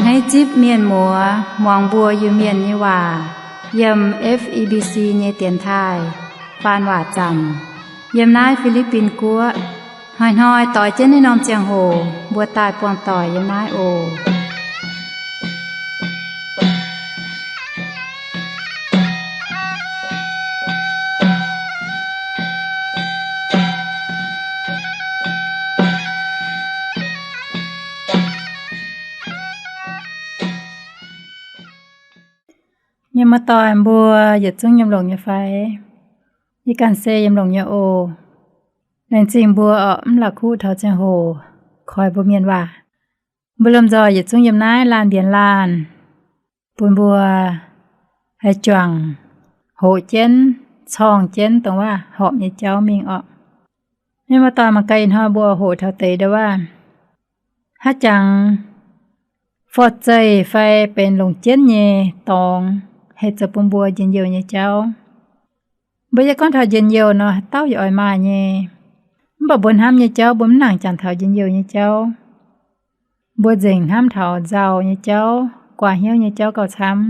Naaiv zipv mienh muoz muangx mbuo Iu-Mienh nyei waac yiem F E B C nyei dienx taaih faan waac zanc yiem naaiv Fi^li^bin Guoqv. Hnoi-hnoi doix jienv naaiv norm ziangh hoc mbuo daaih buangh doic yiem naaiv oc. Mienh muoz-doic mbuo yietc zungv yiem longx nyei fai? Yie ganh se yiem longx nyei oc. Laengz zingh mbuo orqc, mv la'kuqv taux ziangh hoc koi mbuo mienh waac. Mbuo lomh nzoih yietc zungv yiem naaiv laanh mbienx laanh, bun mbuo haih juangc hoqc jienv, corngh jienv dongh waac horpc nyei jauv mingh orqc. Mienh muoz-doic, mangc gaax ih hnoi mbuo hoqc taux deix ndau waac, haaix jangx forv-zeih fai benx longc jienv nyei dorngx haih zoux bun mbuo njien-youh nyei jauv. Mbuo yie gorngv taux njien-youh nor, haaix dauh yaac oix maaih nyei. Mv baac mbuo hnamv nyei jauv, mbuo mv nangc jangx taux njien-youh nyei jauv. Mbuo nzengc hnamv taux nzauh nyei jauv, guaax hnyouv nyei jauv gauh camv.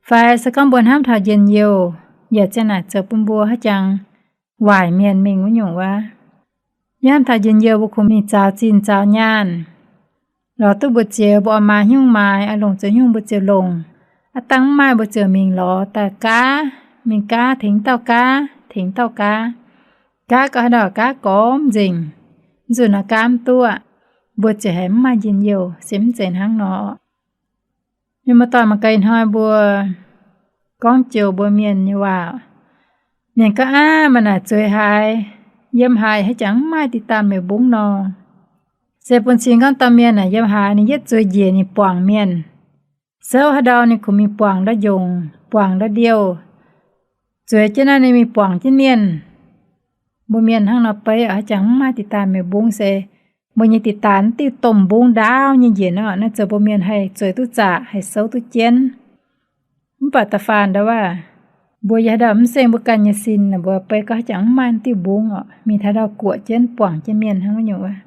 Fai se gorngv mbuo hnamv taux njien-youh, yaac ziang naaic zoux bun mbuo haaix jangx waaic mienh mingh wuov nyungc wuov. Yie hnamv taux njien-youh mbuo kungx mingh zaux zinh zaux nyaanh, lorz duqv mbu'ziex mbuo oix maaiz nyungc maaiz, oix longc zoux nyungc mbu'ziex longc. Aav dangh mv maaih mbu'ziex mingh lorz daaih gaav, mingh gaav tengx dauh gaav, tengx dauh gaav. Gaav gauh haaix dauh gaav gormx nzengc, nzunc naaiv gaav mv duqv, mbuo ziouc haiz mv maaih njien-youh, se mv zeiz hnangv nor. Mienh muoz-doic, mangc gaax ih hnoi mbuo gorngv jouh mbuo mienh nyei waac. Mienh gorngv, aav, maaih naaic zueiz haaix, yiem haaix haaix jangx mv maaih diqc daanh meih mbungv nor. Se bun cing gorngv dauh mienh naaic yiem haaix ninh yietv zueiz njiec ninh buangc mienh. Souv haaix ndau ninh kungx mingh buangc ndau njongc, buangc ndau ndiouh. Zueiz jienv naaiv ninh mingh buangc jienv mienh. Mbuo mienh hnangv nor beiv oc, haaix jangx mv maaih diqc daanh meih mbungv se mbuo nyei diqc daanh diuh domh mbungv ndaauv nyei njiec nor, naaiv zoux mbuo mienh haih zueiz duqv zaqc, haih souv duqv jienv. Mv baac da'faanh ndau waac, mbuo yiem haaix ndau mv seng mbuo ganh nyei sin, mbuo beiv gorngv haaix jangx mv maaih diuh mbungv oc, mingh taux ndau guoqv jienv buangc jienv mienh hnangv wuov nyungc wuov.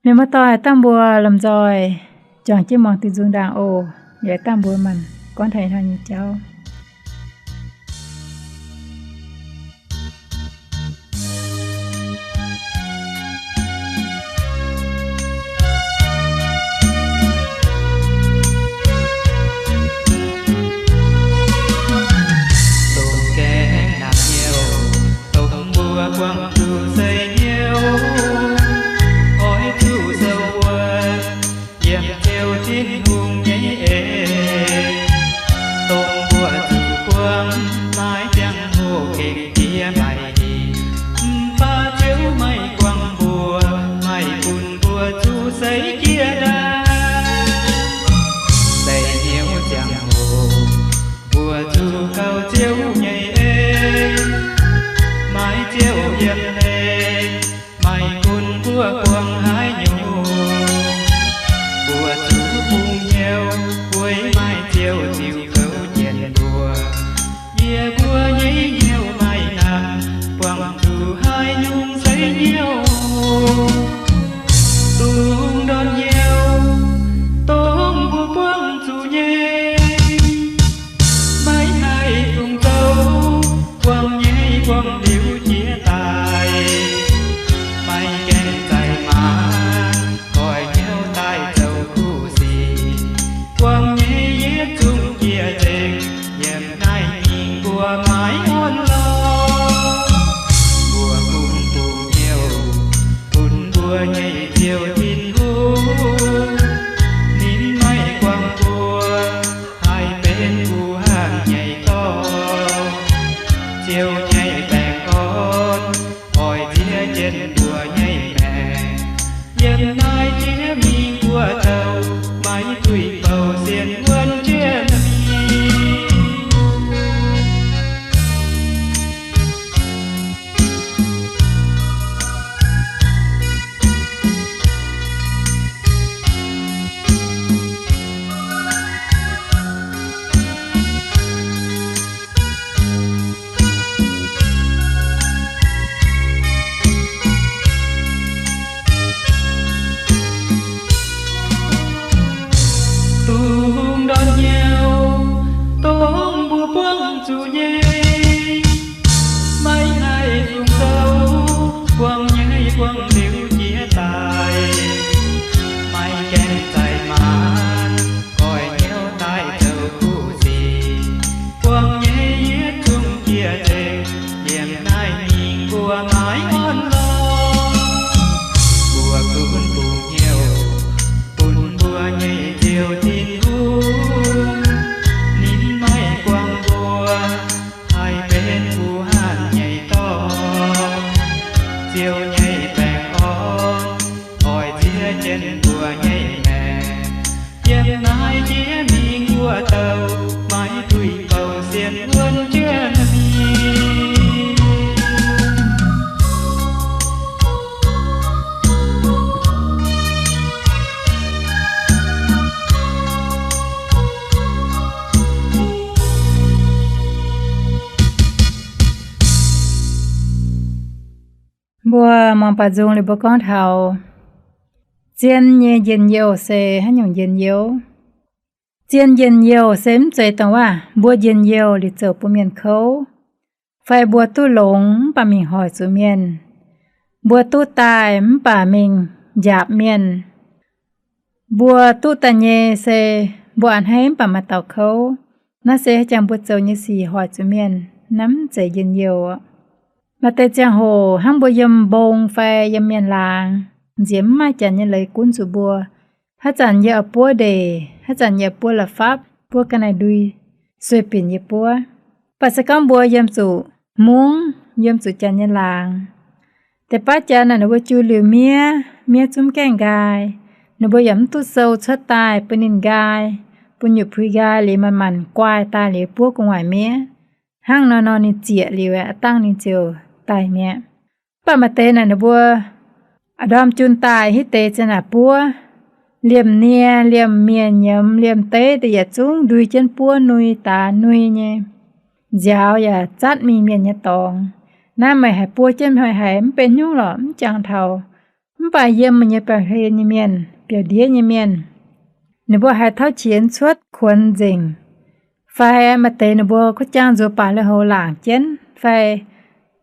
Mienh muoz-doic, dangh mbuo lomh nzoih juangc jienv muangx diuh nzung ndaangc oc. Yaac dangh mbuo maanc gorngv taux ih hnoi nyei jauv. Dongh gaengh naaic hnyouv, dongh mbuo buangh zuqc seix hnyouv, oix zuqc sou wuov, yiem Ziouv Tin-Hungh nyei en. Dongh mbuo zuqc buangh naaiv ziangh hoc gengh jiex maiv hingh, mv baac Ziouv maiv guangc mbuo, maiv bun mbuo zuqc seix jiex ndaangc. Seix hnyouv ziangh hoc, mbuo zuqc gauh Ziouv nyei en. Maiv Ziouv yiem hlen, maiv gunv mbuo buangh haaix nyungc, mbuo zuqc bungx hnyouv, weic maaih Ziouv ziux kouv jienv mbuo. Yie mbuo nyei hnyouv maiv hnamv buangh zuqc haaix nyungc seix hnyouv. Dongh ndortv hnyouv, dongh mbuo buangh zuqc nyei, maiv haih dungx zoux, buangh nyei buangh liuz jiex daaih, maiv gaengh zaih maanc, goiv hnyouv daaih zoux kuv sic. Buangh nyei yietc zungv jiex nzengc, yiem naaiv hingh mbuo maiv orn lorqc. Mbuo kungx bungx hnyouv bun mbuo nyei Ziouv Tin-Hungh, ninh maiv guangc mbuo haih benx kuv hangh nyei dorngx. Ziouv nyei baengh orn oix ziex jienv mbuo nyei maengc. Yiem naaiv jiex mingh mbuo douh maiv duih bouh sienx wuonv jiex mingh. Gorngv mbuo buangh zuqc nyei, maiv haih fungc sou, buangh nyei buangh liuz jiex daaih, maiv gaengh zaaih maanc, goiv hnyouv daaih zoux kuv sic, buangh nyei yietv zungv jiex nzengc, liemh naaiv mingh mbuo maiv orn lorqc. Mbuo gunv bungx hnyouv bun mbuo nyei Ziouv Tin-Hungh, ninh maiv buangh mbuo haih benx guh haanh nyei dorngx. Ziouv nyei baengh orn oix ziex jienv mbuo nyei maengc. Yiem naaiv jiex mingh wuov douh maiv duih bouh sienx wuonv jienv mingh. Mbuo muangx baaux nzung liuz mbuo gorngv taux zien nyei njien-youh se haaix nyungc njien-youh. Zien njien-youh se mv zeiz dongh waac mbuo njien-youh liuz zoux bun mienh kouv, fai mbuo duqv longx mv baac mingh hoic zuqc mienh, mbuo duqv daaih mv baac mingh njaapc mienh, mbuo duqv daaih nyei se mbuo a'hneiv mv baac maaih dauh kouv. Naaiv se haaix jangx mbuo zoux nyei sic hoic zuqc mienh, naaiv mv zeiz njien-youh. Maaih deix ziangh hoc hnangv mbuo yiem mbong fai yiem mienh laangz, nziex mv maaih janx nyei leiz gunv zuqc mbuo. Haaix zanc yie oix buov ndeic, haaix zanc yie oix buov la'fapv, buov ga'naaiv ndui, sueih binc yie buov. Mv baac se gorngv mbuo yiem zuqc mungv, yiem zuqc janx nyei laangz, deix baav janx naaic ninh mbuo ju liuz miev, miev zungv gaengh nqaai. Ninh mbuo yaac mv duqv sou cuotv daaih bun ninh nqaai, bun nyutc puix nqaai liuz manc-manc guaaih daaih liuz buov gu'nguaaic miev. Hnangv nor nor ninh zieqc liuz aqv, dangh ninh ziouc daic mi'aqv. Mv baac maaih deix naaic ninh mbuo a'ndorm jun daaih hitv deix ziang naaic buov, liemh nie, liemh mienh nyiemz, liemh deiv deix yietc zungv ndui jienv buov nui daaix nui nyei. Nziaaux yaac zatv mingh mienh nyei dorngx. Naaiv meih haiz buov jienv meih haiz mv benx hnyouv lorqc, mv jangx taux. Mv baac yiem meih nyei baeqc hlen nyei mienh, biauv-ndiev nyei mienh, ninh mbuo haiz tauv qiex cuotv kuonx nzengc, fai maaih deix ninh mbuo kuv jaang nzuonx baac lui-houx laangc jienv, fai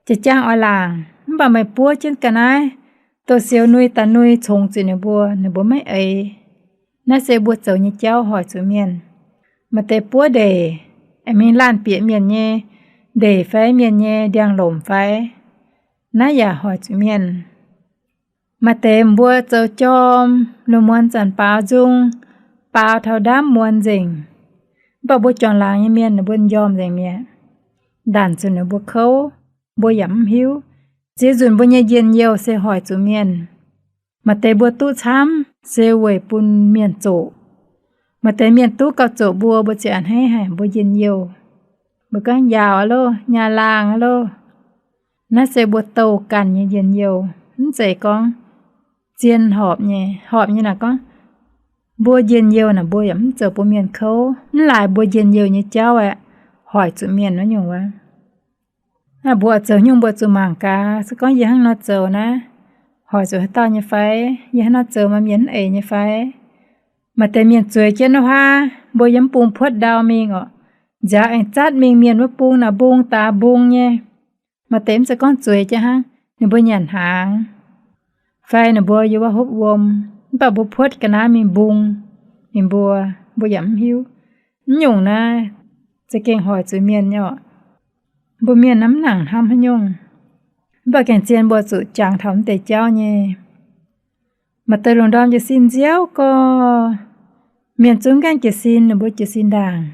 jiex jaang oix laangc, mv baac meih buov jienv ga'naaiv douz-sioux nui daaix nui congx zuqc ninh mbuo, ninh mbuo maiv eix. Naaiv se mbuo zoux nyei jauv hoic zuqc mienh. Maaih deix buov ndeic, aengx mingh laanh bieqc mienh nyei ndeic fai mienh nyei ndiangx-lomc fai, naaiv yaac hoic zuqc mienh. Maaih deix mbuo zoux jorm, lungh muonz zanc baaux nzung, baaux taux ndaamv muonz nzengc, mv baac mbuo juangc laangz nyei mienh ninh mbuo njormh nzengc mi'aqv. Ndanc zuqc ninh mbuo kouv, mbuo yaac mv hiuv. Ziex nzunc mbuo nyei njien-youh se hoic zuqc mienh. Maaih deix mbuo duqv camv se weic bun mienh zoqc. Maaih deix mienh duqv gauh zoqc mbuo, mbuo ziouc a'hneiv haic mbuo njien-youh. Mbuo gorngv, Njaaux aqv loh, nyaah laangh aqv loh. Naaiv se mbuo douh ganh nyei njien-youh, mv zeiz gorngv zien horpc nyei. Horpc nyei naaic gorngv mbuo njien-youh naaic mbuo yaac mv zoux bun mienh kouv, mv laaix mbuo njien-youh nyei jauv aeqv, hoic zuqc mienh wuov nyungc wuov. Naaiv mbuo zoux nyungc mbuo zuqc mangc gaax, se gorngv yie hnangv nor zoux naaiv, hoic zuqc haaix dauh nyei fai? Yie hnangv nor zoux maaih mienh mv eix nyei fai? Maaih deix mienh zueiz jienv wuov huaav, mbuo yiem mv bung puotv ndau mingh orqc, nziaaux aengx zatv mingh mienh wuov bung naaic, mbung daaix mbung nyei. Maaih deix mv zeiz gorngv zueiz jienv hnangv, ninh mbuo nyanc hnaangx, fai ninh mbuo yiem wuov hopv wuom, mv baac mbuo puotv ga'naaiv mingh mbung ninh mbuo, mbuo yaac mv hiuv. Mv nyungc naaiv za'gengh hoic zuqc mienh nyei orqc. Mbuo mienh naaiv mv nangc hnamv haaix nyungc, mv baac gengh zien mbuo zuqc jangx taux mv deix jauv nyei. Maaih deix lungh ndorm jiez sin nziouv gorx, mienh zungv gaengh jiez sin, ninh mbuo jiez sin ndaangc.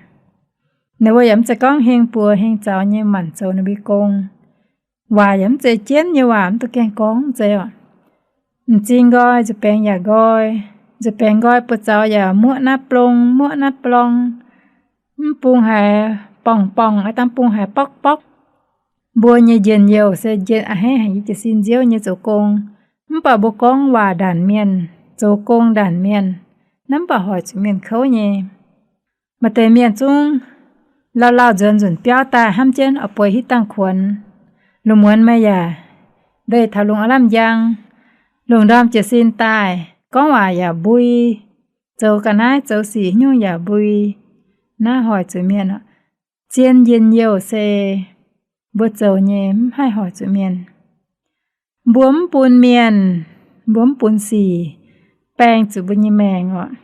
Ninh mbuo yaac mv zeiz gorngv heng buoz heng zaux nyei manc zoux ninh mbuo gong. Waac yaac mv zeiz jienv nyei waac, mv duqv gaengh gorngv, mv zeiz orqc. M'zing nqoi, nzuih baengx yaac nqoi. Nzuih baengx nqoi, buoz zaux yaac muoqv naaiv blong, muoqv naaiv blong. Mv bung haiz borngc-borngc, aa, dangh bung haiz borqv-borqv. Mbuo nyei njien-youh se njien, a'hneiv haic nyei jiez sin nziouv nyei zoux gong. Mv baac mbuo gorngv waac ndaanc mienh, zoux gong ndaanc mienh, naaiv mv baac hoic zuqc mienh kouv nyei. Maaih deix mienh zungv lauh lauh nzuonx nzunc biauv daaih hnamv jienv oix bueix hitv dangh kuonx. Lungh muonz meih yaac leih taux lungh aav lamh njang, lungh ndorm jiez sin daaih, gorngv waac yaac mbui, zoux ga'naaiv zoux sic nyungc yaac mbui. Naaiv hoic zuqc mienh oc. Zien njien-youh se mbuo zoux nyei mv haih hoic zuqc mienh. Mbuo mv bun mienh, mbuo mv bun sic baeng zuqc mbuo nyei maengc orqc.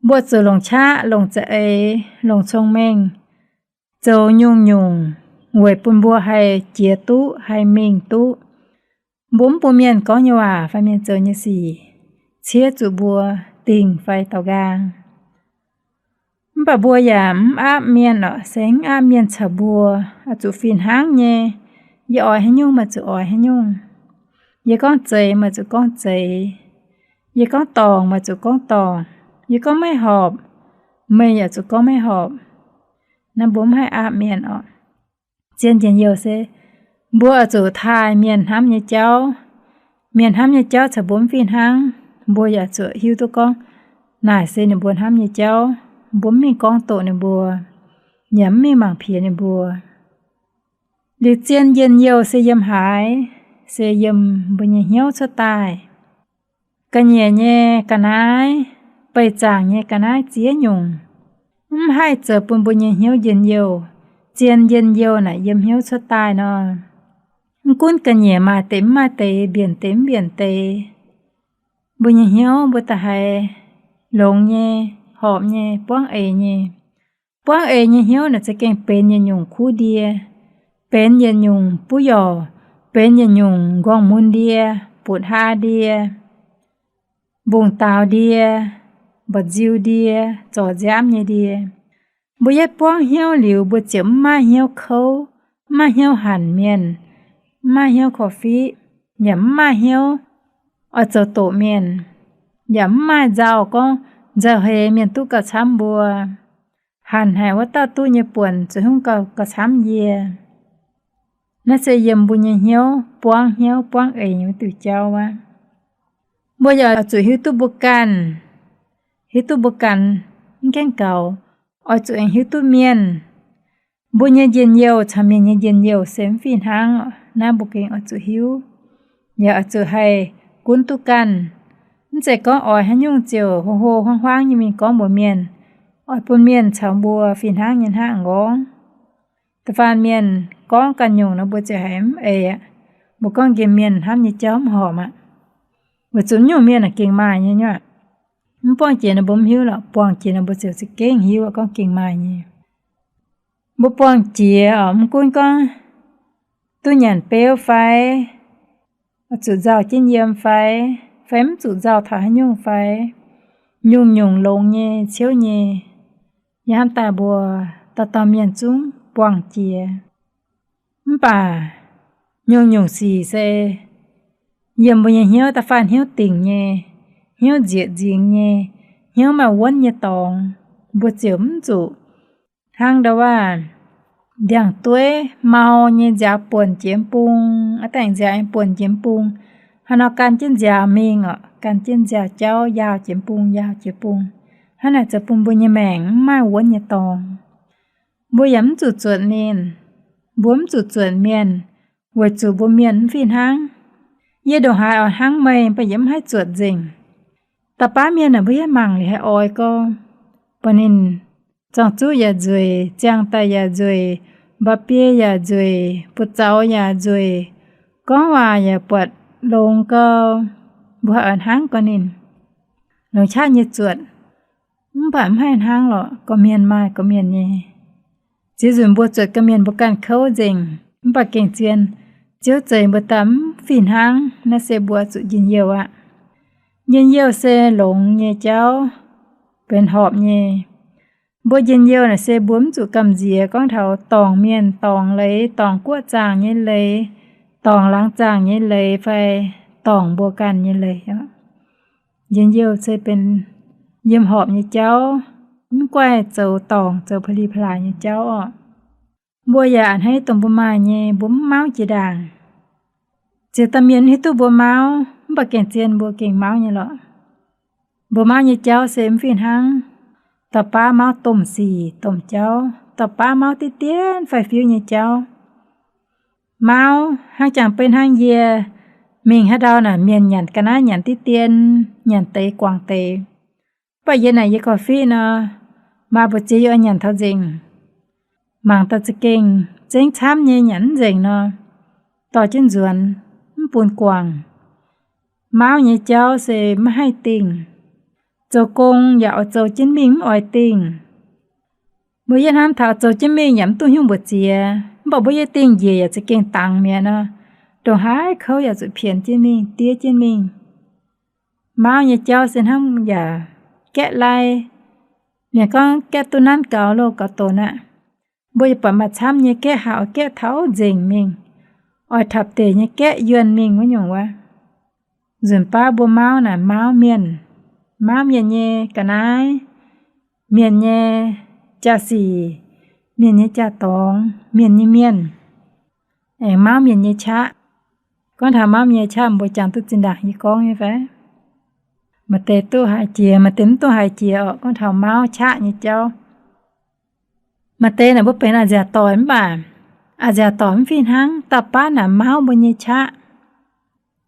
Mbuo zuqc longc qaqv, longc za'eix, longc cong-mengh zoux nyungc-nyungc weic bun mbuo haih jiex duqv, haih mingh duqv. Mbuo mv bun mienh gorngv nyei waac fai mienh zoux nyei sic ciev zuqc mbuo dingc fai daaux nqaang. Mv baac mbuo yaac mv aapv mienh orqc, se mv aapv mienh caux mbuo oix zuqc fih hnangv nyei. Yie oix haaix nyungc maaih zuqc oix haaix nyungc. Yie gorngv zeiz maaih zuqc gorngv zeiz. Yie gorngv dorngc maaih zuqc gorngv dorngc. Yie gorngv maiv horpc, meih yaac zuqc gorngv maiv horpc. Naaiv mbuo mv haih aapv mienh orqc. Zien njien-youh se mbuo oix zuqc taaih mienh hnamv nyei jauv. Mienh hnamv nyei jauv caux mbuo mv fih hnangv, mbuo yaac zuqc hiuv duqv gorngv naaic se ninh mbuo hnamv nyei jauv. Mbuo mv mingh gorngv doqc ninh mbuo, yaac mv mingh mangc piex ninh mbuo. Liuz zien njien-youh se yiem haaix? Se yiem mbuo nyei hnyouv cuotv daaih. Ga'nyiec nyei ga'naaiv, beih zaangc nyei ga'naaiv ziex nyungc, mv haih zoux bun mbuo nyei hnyouv njien-youh. Zien njien-youh naaic yiem hnyouv cuotv daaih nor. Mv gunv ga'nyiec maaih deix mv maaih deix, mbienc deix mv mbienc deix, mbuo nyei hnyouv mbuo da'haiz longx nyei, horpc nyei, buangv eix nyei. Buangv eix nyei hnyouv naaic za'gengh benx yietc nyungc kuv ndie, benx yietc nyungc buov yorc, benx yietc nyungc nqorngv mun ndie, butv haa ndie, mbungv daaux ndie, mba'nziu ndie, zorc nziaamv nyei ndie. Mbuo yietv buangv hnyouv liuz, mbuo ziouc mv maaih hnyouv kouv, mv maaih hnyouv hanc mienh, mv maaih hnyouv korv-fiqv, yaac mv maaih hnyouv oix zoux doqc mienh, yaac mv maaih nzauh gorngv nzauh heix mienh duqv gauh camv mbuo. Hanc haic wuov dauh duqv nyei buonc zuqc hungh gauh, gauh camv yie. Naaiv se yiem mbuo nyei hnyouv buangv, hnyouv buangv eix nyei wuov diuh jauv aqv. Mbuo yaac oix zuqc hiuv duqv mbuo ganh, hiuv duqv mbuo ganh mv gaengh gaux, oix zuqc aengx hiuv duqv mienh. Mbuo nyei njien-youh caux mienh nyei njien-youh se mv fih hnangv. Naaiv mbuo gengh oix zuqc hiuv, yaac oix zuqc haih gunv duqv ganh. Mv zeiz gorngv oix haaix nyungc ziouc hlo hlo huaang huaang nyei mingh gorngv mbuox mienh, oix bun mienh caux mbuo fih hnangv nyei hnangv m'nqorngv. Da'faanh mienh gorngv ganh nyungc nor, mbuo ziouc haiz mv eix aqv. Mbuo gorngv nqemh mienh hnamv nyei jauv mv horpc aqv. Weic zuqc nyungc mienh aah, gengh maaih nyei nyuoqc. Mv buangh jiex nor mbuo mv hiuv lorqc. Buangh jiex nor mbuo ziouc za'gengh hiuv aqv, gorngv gengh maaih nyei. Mbuo buangh jiex oc, mv gunv gorngv duqv nyanc beuv fai, oix zuqc nzauh jienv yiem fai, fai mv zuqc nzauh taux haaix nyungc fai, nyungc-nyungc longx nyei, ciouv nyei, yaac hnamv daaih mbuo dauh dauh mienh zungv buangh jiex. Mv baac nyungc-nyungc sic se yiem mbuo nyei hnyouv da'faanh hnyouv dingc nyei, hnyouv nzieqc nzingx nyei, hnyouv maaih wuonv nyei dorngx, mbuo ziouc mv zuqc hnangv ndau wuov ndiangx-dueiv mau nyei nziaaux buonc jiex bung, aav dangh nziaaux aengx buonc jiex bung. Hnangv nor gan jienv nziaaux mingh oc, gan jienv nziaaux jauv yaauh jiex bung, yaauh jiex bung. Hnangv naaic zoux bun mbuo nyei maengc mv maaih wuonv nyei dorngx. Mbuo yaac mv zuqc zuotc mienh. Mbuo mv zuqc zuotc mienh weic zuqc mbuo mienh mv fih hnangv. Yie ndongc haaix oix hnangv meih, mv baac yie mv haih zuotc nzengc. Da'faanh baav mienh naaic mbuo yaac mangc liuz haih oix gau. Bun ninh zorng-zuqv yaac nzueic, ziangh daaih yaac nzueic, mba'biei yaac nzueic, buoz-zaux yaac nzueic, gorngv waac yaac buatc longx gau. Mbuo haih oix hnangv gau ninh, longc qaqv nyei zuotc. Mv baac mv haih hnangv lorqc. Gorqv-mienh maaih gorqv-mienh nyei. Ziex nzunc mbuo zuotc ganh mienh mbuo ganh kouv nzengc, mv baac gengh zien Ziouv zeix mbuo daaih mv fih hnangv. Naaiv se mbuo zuqc njien-youh aqv. Njien-youh se longx nyei jauv, benx horpc nyei. Mbuo njien-youh naaic se mbuo mv zuqc gamh nziex gorngv taux dorngc mienh, dorngc leiz, dorngc guoqv zaangc nyei leiz, dorngc laangz zaangc nyei leiz fai dorngc mbuo ganh nyei leiz. Njien-youh se benx yiem horpc nyei jauv, mv guaih zoux dorngc zoux pa'li pa'laaix nyei jauv orqc. Mbuo yaac a'hneiv dongh mbuo maaih nyei, mbuo mv mauv jiex ndaangc. Ziouc daaih mienh mv hiuv duqv mbuo mauv, mv baac gengh zien mbuo gengh mauv nyei lorqc. Mbuo mauv nyei jauv se mv fih hnangv. Dauh baav mauv domh sic domh jauv, dauh baav mauv diqv dien fai fiuv nyei jauv. Mauv hnangv jangx beiv hnangv yie mingh haaix ndau naaic, mienh nyanc ga'naaiv nyanc diqv dien, nyanc deix guangc deix. Mv baac yie naaic yie korv-fiqv nor, maaih mbu'ziex yie oix nyanc taux nzengc. mangc daaih za'gengh zengv camv nyei, nyanc mv nzengc nor, dorh jienv nzuonx, mv bun guangc. Mauv nyei jauv se maiv haih dingh. Zoux gong yaac oix zoux jienv mingh, mv oix dingh. Mbuo yie hnamv taux zoux jienv mingh yaac mv duqv hnyouv mbu'ziex, mv baac mbuo yie dingh njiec yaac za'gengh dangx mi'aqv nor, ndongc haaix kouv yaac zuqc pienx jienv mingh, diev jienv mingh. Mauv nyei jauv se hnangv yaac gaeqv lai. Mienh gorngv gaeqv duqv nanv gaux loh gaux donx aqv. Mbuo yaac buatc maaih camv nyei gaeqv haih oix gaeqv taux nzengc mingh, oix taux deic nyei gaeqv yuonh mingh wuov nyungc wuov. Nzunc baav mbuo mauv naaic mauv mienh, mauv mienh nyei ga'naaiv, mienh nyei jaa-sic, mienh nyei jaa-dorngx, mienh nyei mienh, aengx mauv mienh nyei qaqv. Gorngv taux mauv mienh nyei qaqv, mbuo jangx duqv zinh ndaangc yie gorngv nyei fai? Maaih deix duqv haiz jiex, maaih deix mv duqv haiz jiex oc. Gorngv taux mauv qaqv nyei jauv, maaih deix naaic mbuo benx a'nziaauc doic mv baac a'nziaauc doic mv fih hnangv, dauh baav naaic mauv mbuo nyei qaqv.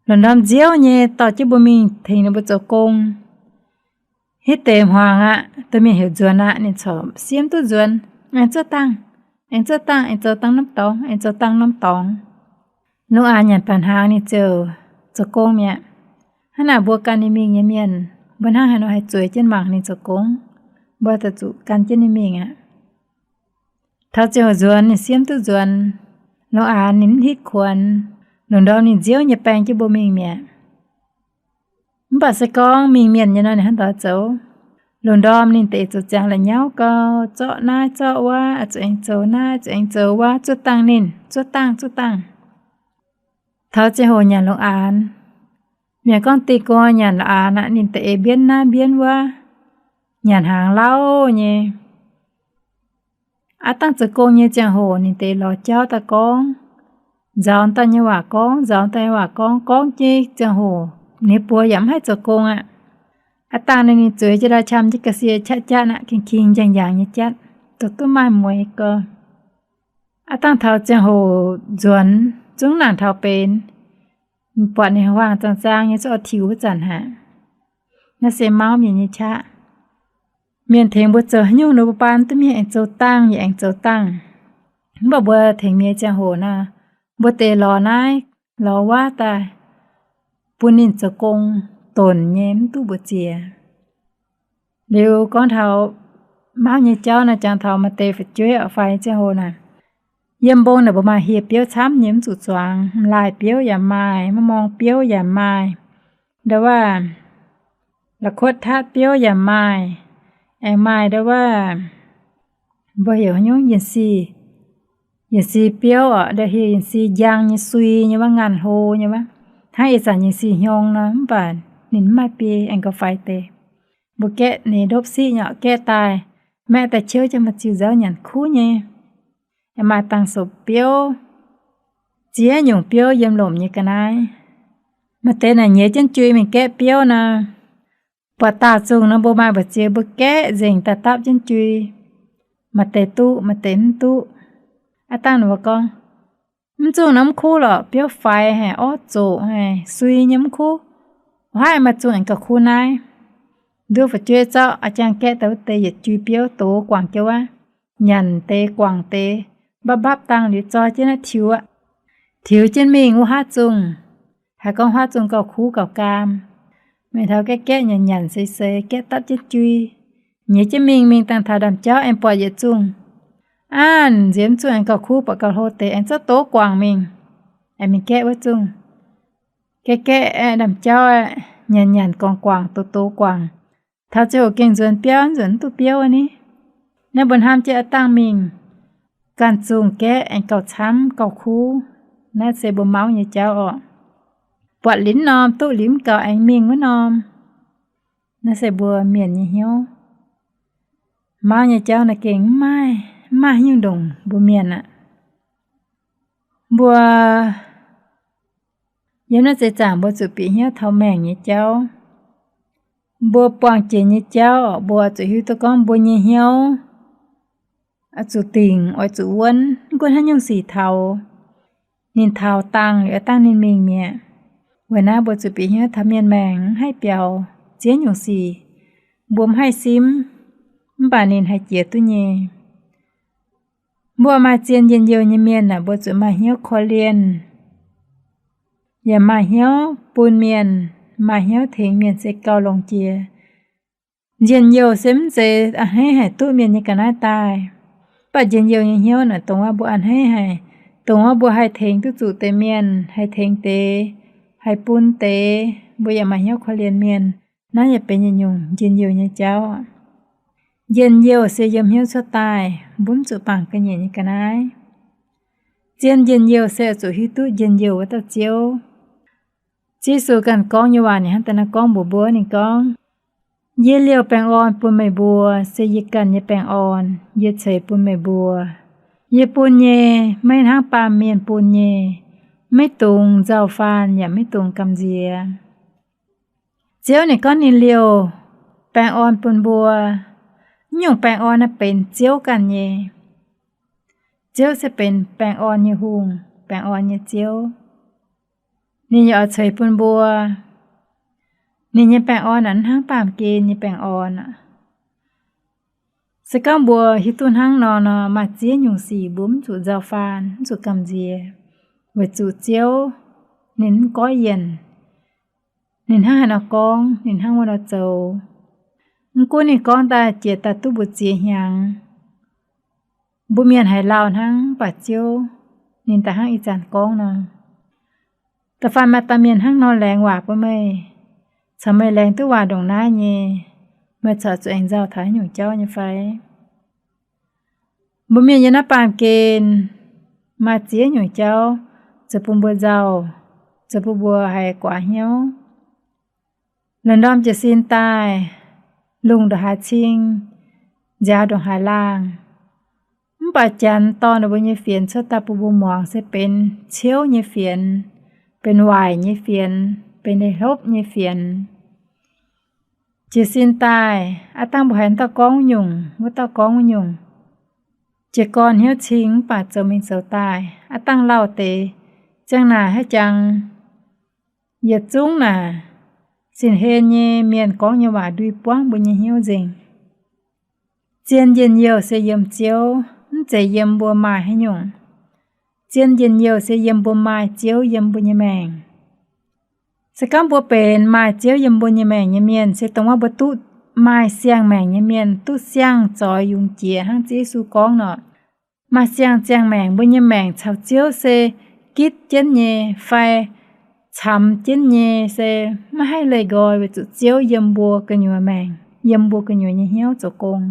Lungh ndorm nziouv nyei dorh jienv mbuo mingh tengx ninh mbuo zoux gong. Hitv deix hmuangx aqv, domh mienh heuc nzuonx aqv, ninh corc siemv duqv nzuonx, aengx zuov dangh, aengx zuov dangh, aengx zoux dangh norm dorngx, aengx zoux dangh norm dorngx. Lungh aanx nyanc baac hnaangx ninh ziouc zoux gong mi'aqv. Hnangv naaic mbuo gan ninh mingh nyei mienh, mbuo hnangv haaix nor haih zueiz jienv mangc ninh zoux gong? Mbuo daaih zuqc gan jienv ninh mingh aqv. Taux ziangh hoc nzuonx ninh siemv duqv nzuonx, lungh aanx ninh mv hitv kuonx, lungh ndorm ninh nziouv nyei baeng jienv mbuo mingh mi'aqv. Mv baac se gorngv mingh mienh nyei nor ninh hnangv doix zoux. Lungh ndorm ninh deix zoux ziangx la'nyauv gau, zorqv naaiv zorqv wuov, zuqc aengx zoux naaiv zuqc aengx zoux wuov, zuov dangh ninh, zuov dangh zuov dangh. Taux ziangh hoc nyanc lungh aanx, mienh gorngv dingh gorn nyanc lungh aanx aqv, ninh deix mbienv naaiv mbienv wuov, nyanc hnaangx lauh nyei. Aav dangh zoux gong nyei ziangh hoc ninh deix lorz jauv daaih gorngv, nzaaux daaih nyei waac gorngv, nzaaux daaih nyei waac gorngv, gorngv jienv ziangh hoc ninh buoz yaac mv haih zoux gong aqv. Aav dangh ninh zueiz jienv ndau qam jienv ga'sie qaqv jatv aqv, king-king njang-njang nyei jatv, zoux duqv maaih mueiz gau. Aav dangh taux ziangh hoc nzuonx zungv nangc taux benx, buatc ninh huaang-huaang zaang-zaang nyei zungv oix tiux wuov zanc haic. Naaiv se mauv mienh nyei qaqv. Mienh tengx mbuo zoux haaix nyungc nor mbuo baan duqv mienh aengx zoux dangh yaac aengx zoux dangh. Mv baac mbuo tengx mienh ziangh hoc nor, mbuo deix lorz naaiv lorz wuov daaih bun ninh zoux gong, donc nyei mv duqv mbu'ziex. Liuz gorngv taux mauv nyei jauv naaiv, jangx taux maaih deix fu'jueiv oix faix ziangh hoc naaic, yiem mbong naaic mbuo maaih hieh biouv camv nyei mv zuqc zuangx, m'laaih biouv yaac maaih, maiv morng biouv yaac maaih, ndau wuov la'kuotv tatv biouv yaac maaih, aengx maaih ndau wuov mbuo heuc haaix nyungc yienc si, yienc si biouv oc, ndau heuc yienc si njang nyei sui nyei wuov, ngaanh hlo nyei wuov, hnangv ih zanc yienc si hnyong nor, mv baac ninh mv maaih biei, aengx gauh faix deix. Mbuo gaeqv ninh ndopv siqv nyei oc, gaeqv daaih maeqv daaih ciouv jienv maaih ziux nzauv nyanc kuv nyei. Aengx maaih dangh sou biouv, ziex nyungc biouv yiem lomc nyei ga'naaiv. Maaih deix naaic nyiex jienv jui mingh gaeqv biouv nor, buatc daauh zungh nor mbuo maaih mbu'ziex mbuo gaeqv nzengc daaih dapv jienv jui. Maaih deix duqv, maaih deix mv duqv. Aav dangh ninh mbuo gorngv, mv zungh nor mv kuv lorqc, biouv faix haic, orv zoqc haic, sui nyei mv kuv. Haaiv maaih zungh aengx gauh kuv naaiv. Nduov fu'jueiv zorqv a'jang gaeqv daaih wuov deix yietc jui biouv dox guangc jienv wuov, nyanc deix guangc deix, mbapv mbapv dangh liuz zoi jienv naaiv tiux aqv. Tiux jienv mingh wuov haav zungh. Haiz gorngv haav zungh gauh kuv gauh gaam. Mingh taux gaeqv gaeqv nyanc nyanc seix seix, gaeqv dapv jienv jui. Nyiex jienv mingh, mingh dangh taux ndaamv-jauv aengx buatc yietc zungh. Aav, nziex mv zungh aengx gauh kuv buatc gauh hlo deix, aengx zorqv dox guangc mingh. Aengx mingh gaeqv wuov zungh. Gaeqv gaeqv aeqv, ndaamv-jauv aeqv, nyanc nyanc guangc guangc, dox dox guangc. Taux ziangh hoc gengh nzuonx biauv, nzuonx mv duqv biouv ni. Naaiv mbuo hnamv jienv aav dangh mingh, ganh zungh gaeqv aengx gauh camv gauh kuv. Naaiv se mbuo mauv nyei jauv orqc. Buatc liuz norm duqv liuz mv gaux aengx mingh wuov norm. Naaiv se mbuo mienh nyei hnyouv. Mauv nyei jauv naaiv gengh mv maaih, mv maaih haaix nyungc ndongc mbuo mienh aqv. Mbuo yiem naaiv seix zaangc mbuo zuqc bieqc hnyouv taux maengc nyei jauv. Mbuo buangh jiex nyei jauv, mbuo zuqc hiuv duqv gorngv mbuo nyei hnyouv oix zuqc dingc, oix zuqc wuonv, mv gunv haaix nyungc sic taux. Ninh taux dangh liuz aav dangh ninh mingh mi'aqv. Weic naaiv mbuo zuqc bieqc hnyouv taux mienh maengc mv haih biaux ziex nyungc sic. Mbuo mv haih simv, mv baac ninh haih jiex duqv nyei. Mbuo maaih zien njien-youh nyei mienh aah, mbuo zuqc maaih hnyouv korv-lienh, yaac maaih hnyouv bun mienh, maaih hnyouv tengx mienh se gauh longx jiex. Njien-youh se mv zeiz a'hneiv haic duqv mienh nyei ga'naaiv daaih. Mv baac njien-youh nyei hnyouv naaic dongh wuov mbuo a'hneiv haic, dongh wuov mbuo haih tengx duqv zuqc deix mienh, haih tengx deix, haih bun deix, mbuo yaac maaih hnyouv korv-lienh mienh. Naaiv yaac benx yietc nyungc njien-youh nyei jauv. Njien-youh se yiem hnyouv cuotv daaih, mbuo mv zuqc bangc ga'nyiec nyei ga'naaiv. Zien njien-youh se oix zuqc hiuv duqv njien-youh wuov dauh Ziouv. Ziouv Yesu ganh gorngv nyei waac ninh hnangv daaih naaiv gorngv mbuox mbuo, ninh gorngv, Yie liouh baengh orn bun meih mbuo, se yie ganh nyei baengh orn yie ceix bun meih mbuo. Yie bun nyei maiv hnangv baamh mienh bun nyei. Maiv dungx nzauh faanh yaac maiv dungx gamh nziex. Ziouv ninh gorngv ninh liouh baengh orn bun mbuo. Naaiv nyungc baengh orn naaiv benx Ziouv ganh nyei. Ziouv se benx baengh orn nyei hungh, baengh orn nyei Ziouv. Ninh yaac oix ceix bun mbuo. Ninh nyei baengh orn naaic mv hnangv baamh gen nyei baengh orn aqv. Se gorngv mbuo hiuv duqv hnangv nor nor, maaih ziex nyungc sic mbuo mv zuqc nzauh faanh, mv zuqc gamh nziex, weic zuqc Ziouv ninh mv goiv yienc. Ninh hnangv haaix nor gorngv, ninh hnangv wuov nor zoux. Mv gunv ninh gorngv daaih jiex daaih duqv mbu'ziex hnyangx, mbuo mienh haiz lauh hnangv, mv baac Ziouv ninh daaih hnangv ih zanc gorngv nor. Da'faanh maaih dauh mienh hnangv nor laengz waac bun meih, caux meih laengz duqv waac ndongc naaiv nyei, meih corc zuqc aengx nzauh taux haaix nyungc jauv nyei fai? Mbuo mienh yiem naaiv baamh gen maaih ziex nyungc jauv zoux bun mbuo nzauh, zoux bun mbuo haiz guaax hnyouv. Lungh ndorm jiez sin daaih, lungh ndongc haaix cing, nziaaux ndongc haaix laangh. Mv baac Janx dorh ninh mbuo nyei fienx cuotv daaih bun mbuo muangx se benx ciouv nyei fienx, benx waaic nyei fienx, benx hlopv nyei fienx. Jiez sin daaih, aav dangh mbuo haiz dauh gorngv nyungc, wuov dauh gorngv wuov nyungc. Jiez gorn hnyouv cing mv baac zoux mingh zoux daaih, aav dangh lauh deix, ziang naaic haaix jangx yietc zungv naaic, sin-hlen nyei mienh gorngv nyei waac ndui buangv mbuo nyei hnyouv nzengc. Zien njien-youh se yiem Ziouv, mv zeiz yiem mbuo maaih haaix nyungc. Zien njien-youh se yiem mbuo maaih Ziouv yiem mbuo nyei maengc. Se gorngv mbuo benx maaih Ziouv yiem mbuo nyei maengc nyei mienh, se dongh wuov mbuo duqv maaih siang-maengc nyei mienh, duqv siang zoix yungz jiex hnangv Ziouv Yesu gorngv nor. Maaih siang ziangh maengc, mbuo nyei maengc caux Ziouv se gitv jienv nyei fai camx jienv nyei, se maiv haih leih nqoi weic zuqc Ziouv yiem mbuo gu'nyuoz maengc, yiem mbuo gu'nyuoz nyei hnyouv zoux gong.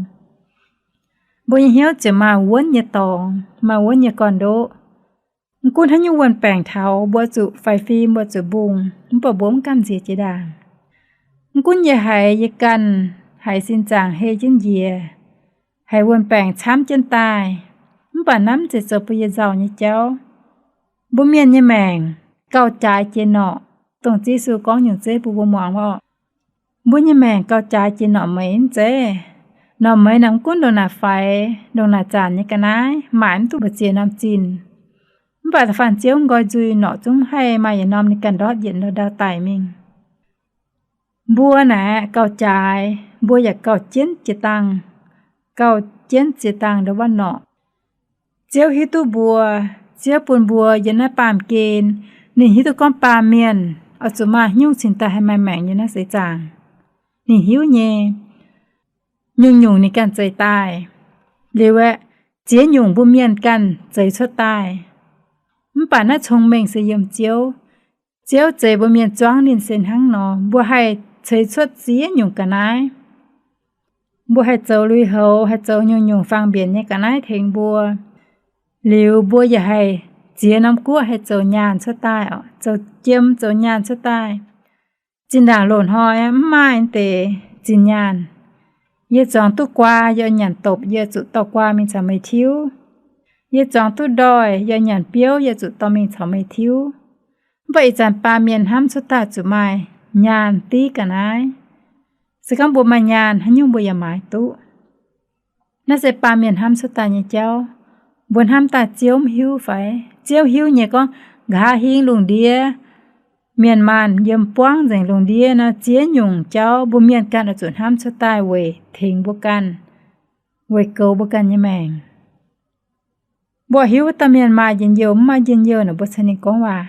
Mbuo nyei hnyouv ziouc maaih wuonv nyei dorngx, maaih wuonv nyei gorn-ndoqv. Mv gunv haaix nyungc wuon-baengc taux, mbuo zuqc faix fim, mbuo zuqc mbungh, mv baac mbuo mv gamh nziex jiex ndaangc. Mv gunv yie haiz yie ganh haiz sin zaangc hei jienv njiec, haiz wuon-baengc camv jienv daaih, mv baac naaiv mv zeiz zoux bun yie nzauh nyei jauv. Mbuo mienh nyei maengc gauh jaaix jiex norqc, dongh Ziouv Yesu gorngv nyungc zeiv bun mbuo muangx orqc. Mbuo nyei maengc gauh jaaix jiex norqc meix mv zeiz? Norqc meix naaic mv gunv ndongc naaic faix, ndongc naaic zanc nyei ga'naaiv, maaic mv duqv mbu'ziex norm zinh. Mv baac da'faanh Ziouv nqoi nzuih norqc zungv mv haih maaih yietc norm ninh ganh ndortv yietc ndau-ndau daic mingh. Mbuo naaic gauh jaaix, mbuo yaac gauh jienv jiex dangh, gauh jienv ziex dangh ndongc wuov norqc. Ziouv hiuv duqv mbuo, Ziouv bun mbuo yiem naaiv baamh gen. Ninh hiuv duqv gorngv baamh mienh oix zuqc maaih haaix nyungc cingx daaih haih maaih maengc yiem naaiv seix zaangc. Ninh hiuv nyei. Nyungc-nyungc ninh ganh zeix daaih. Liuz aeqv, ziex nyungc mbuo mienh ganh zeix cuotv daaih. Mv baac naaiv cong-mengh se yiem Ziouv. Ziouv zeix mbuo mienh zuangv ninh se hnangv nor, mbuo haih ceix cuotv ziex nyungc ga'naaiv. Mbuo haih zoux lui-houx, haih zoux nyungc-nyungc faang-mbienc nyei ga'naaiv tengx mbuo. Liuz mbuo yaac haih ziex norm guoqv haih zoux nyaanh cuotv daaih, zoux jiem zoux nyaanh cuotv daaih. Zinh ndaangc loz-hnoi mv maaih deix zinh nyaanh. Yie zuangx duqv guaa, yie nyanc dopc, yie zuqc dorh guaa mingh caux meih tiuv. Yie zuangx duqv ndoih, yie nyanc biouv, yie zuqc dorh mingh caux meih tiuv. Mv baac ih zanc baamh mienh hnamv cuotv daaih zuqc maaih nyaanh div ga'naaiv. Se gorngv mbuo maaih nyaanh, haaix nyungc mbuo yaac maaiz duqv. Naaiv se baamh mienh hnamv cuotv daaih nyei jauv. Mbuo hnamv daaih Ziouv mv hiuv fai? Ziouv hiuv nyei gorngv nqa'haav hingv lungh ndiev, mienh maanh yiem buangv nzengc lungh ndiev nor, ziex nyungc jauv mbuo mienh ganh oix zuqc hnamv cuotv daaih weic tengx mbuo ganh, weic goux mbuo ganh nyei maengc. Mbuo hiuv wuov dauh mienh maaih njien-youh mv maaih njien-youh naaic, mbuo caux ninh gorngv waac.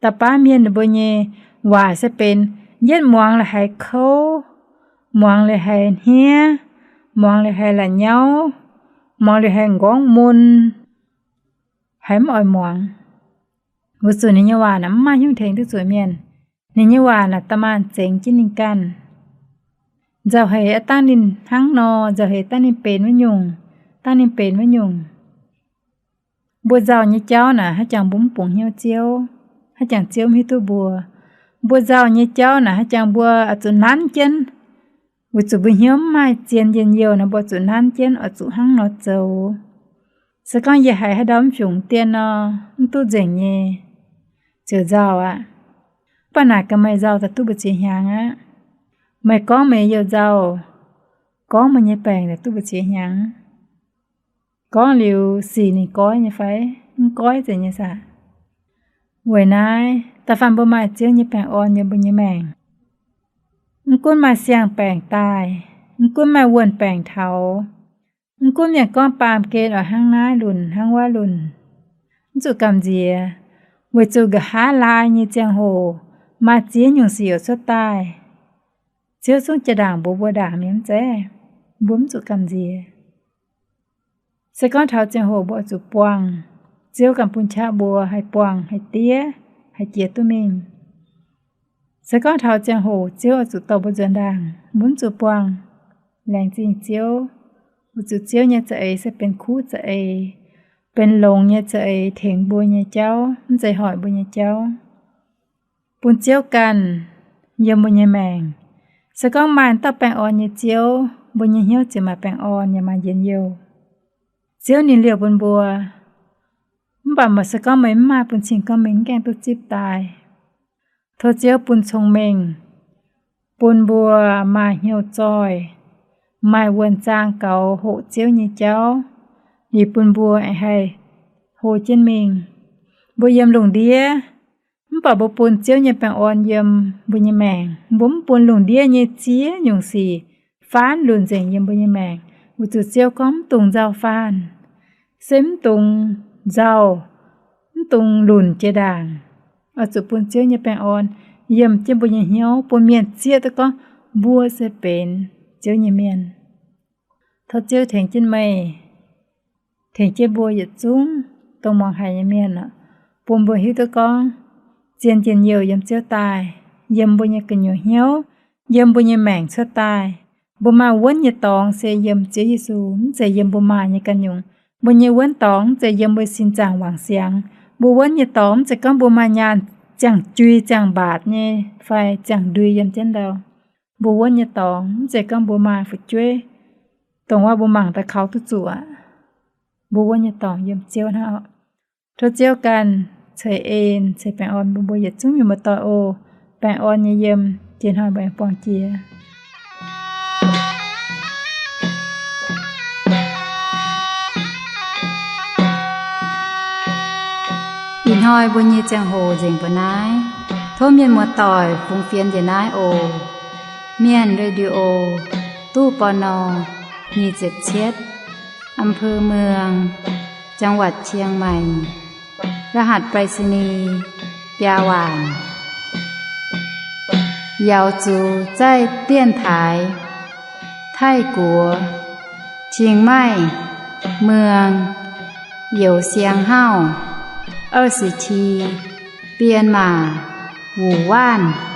Da'baav mienh ninh mbuo nyei waac se benx yietv muangx liuz haiz kouv, muangx liuz haiz hniev, muangx liuz haiz la'nyauv, muangx liuz haiz nqorngv mun, haiz mv oix muangx. Weic zuqc ninh nyei waac naaic mv maaih hnyouv tengx duqv zuqc mienh. Ninh nyei waac naaic da'maanc zengx jienv ninh ganh. Nzauh heix dangh ninh hnangv nor, nzauh heix dangh ninh benx wuov nyungc, dangh ninh benx wuov nyungc. Mbuo nzauh nyei jauv naaic haaix jangx mbuo mv bungx hnyouv Ziouv, haaix jangx Ziouv mv hiuv duqv mbuo. Mbuo nzauh nyei jauv naaic haaix jangx mbuo oix zuqc nanv jienv, weic zuqc mbuo hnyouv mv maaih zien njien-youh nor, mbuo zuqc nanv jienv oix zuqc hnangv nor zoux. Se gorngv yie haiz haaix ndau mv fungx dien nor, mv duqv nzengc nyei, ziouc nzauh aqv. Mv baac naaic gaax meih nzauh daaih duqv mbu'ziex hnyangx aqv. Meih gorngv meih youh nzauh, gorngv meih nyei baengc daaih duqv mbu'ziex hnyangx. Gorngv liuz sic ninh goiv nyei fai? Mv goiv nzengc nyei saah? Weic naaiv da'faanh mbuo maaih Ziouv nyei baengh orn yiem mbuo nyei maengc. Mv gunv maaih siang-baengc daaih, mv gunv maaih wuon-baengc taux, mv gunv mienh gorngv baamh gen oix hnangv naaiv lunc hnangv wuov lunc, mv zuqc gamh nziex, weic zuqc nqa'haav laai nyei ziangh hoc maaih ziex nyungc sic oix cuotv daaih. Ziouv zungv jaa-ndaangc mbuox mbuo ndaangc mienh mv zeiz, mbuo mv zuqc gamh nziex. Se gorngv taux ziangh hoc mbuo oix zuqc buangh, Ziouv ganh bun qaqv mbuo haih buangh, haih diev, haih jiex duqv mingh. Se gorngv taux ziangh hoc Ziouv oix zuqc dorh mbuo nzuonx ndaangc, mbuo mv zuqc buangh. Laengz zingh Ziouv, weic zuqc Ziouv nyei za'eix se benx kuv za'eix, benx longx nyei za'eix tengx mbuo nyei jauv, mv zeiz hoic mbuo nyei jauv. Bun Ziouv ganh yiem mbuo nyei maengc. Se gorngv maaih dauh baengh orn nyei Ziouv, mbuo nyei hnyouv ziouc maaih baengh orn yaac maaih njien-youh. Ziouv ninh liouh bun mbuo. Mv baac se gorngv meih mv maaih bun cing gorngv mingh mv gaengh duqv zipv daaih. Tov Ziouv bun cong-mengh, bun mbuo maaih hnyouv zoih, maaih wuonh zaang gaux hoqc Ziouv nyei jauv, liuz bun mbuo aengx haih hlo jienv mingh. Mbuo yiem lungh ndiev, mv baac mbuo bun Ziouv nyei baengh orn yiem mbuo nyei maengc. Mbuo mv bun lungh ndiev nyei ziex nyungc sic faanv lunc nzengc yiem mbuo nyei maengc, weic zuqc Ziouv gorngv mv dungx nzauh faanh, se mv dungx nzauh, mv dungx lunc jiex ndaangc. Oix zuqc bun Ziouv nyei baengh orn yiem jienv mbuo nyei hnyouv, bun mienh zieqv duqv gorngv mbuo se benx Ziouv nyei mienh. Tov Ziouv tengx jienv meih, tengx jienv mbuo yietc zungv dongh muangx haic nyei mienh, bun mbuo hiuv duqv gorngv zien njien-youh yiem Ziouv daaih, yiem mbuo nyei gu'nyuoz hnyouv, yiem mbuo nyei maengc cuotv daaih. Mbuo maaih wuonv nyei dorngx se yiem Ziouv Yesu, mv zeiz yiem mbuo maaih nyei ganh nyungc. Mbuo nyei wuonv dorngx mv zeiz yiem mbuo sin zaangc wangc siangx. Mbuo wuonv nyei dorngx mv zeiz gorngv mbuo maaih nyaanh ziangh jui ziangh mbaatc nyei fai ziangh ndui yiem jienv ndau. Mbuo wuonv nyei dorngx mv zeiz gorngv mbuo maaih fu'jueiv, dongh wuov mbuo mangc daaih kaux duqv zuqc aqv. Mbuo wuonv nyei dorngx yiem Ziouv hnangv. Tov Ziouv ganh ceix en ceix baengh orn bun mbuo yietc zungv mienh muoz-doic oc. Baengh orn nyei yiem, jiex hnoi mbuo aengx buangh jiex. Ih hnoi mbuo nyei ziangh hoc nzengc mbuo naaiv. Tov mienh muoz-doic fungx fienx njiec naaiv oc. Mienh Radio, ตู้ ปณ. nyic ziepc cietv, อำเภอเมือง จังหวัดเชียงใหม่ รหัสไปรษณีย์ biaa waanc. Yaux zuqc zaih dienx taaix Taiv-Guoqv, Chiang Mai, Mueang, Youz Siang Hauv, 二十七, Bienh Maac, Wuc Waanv.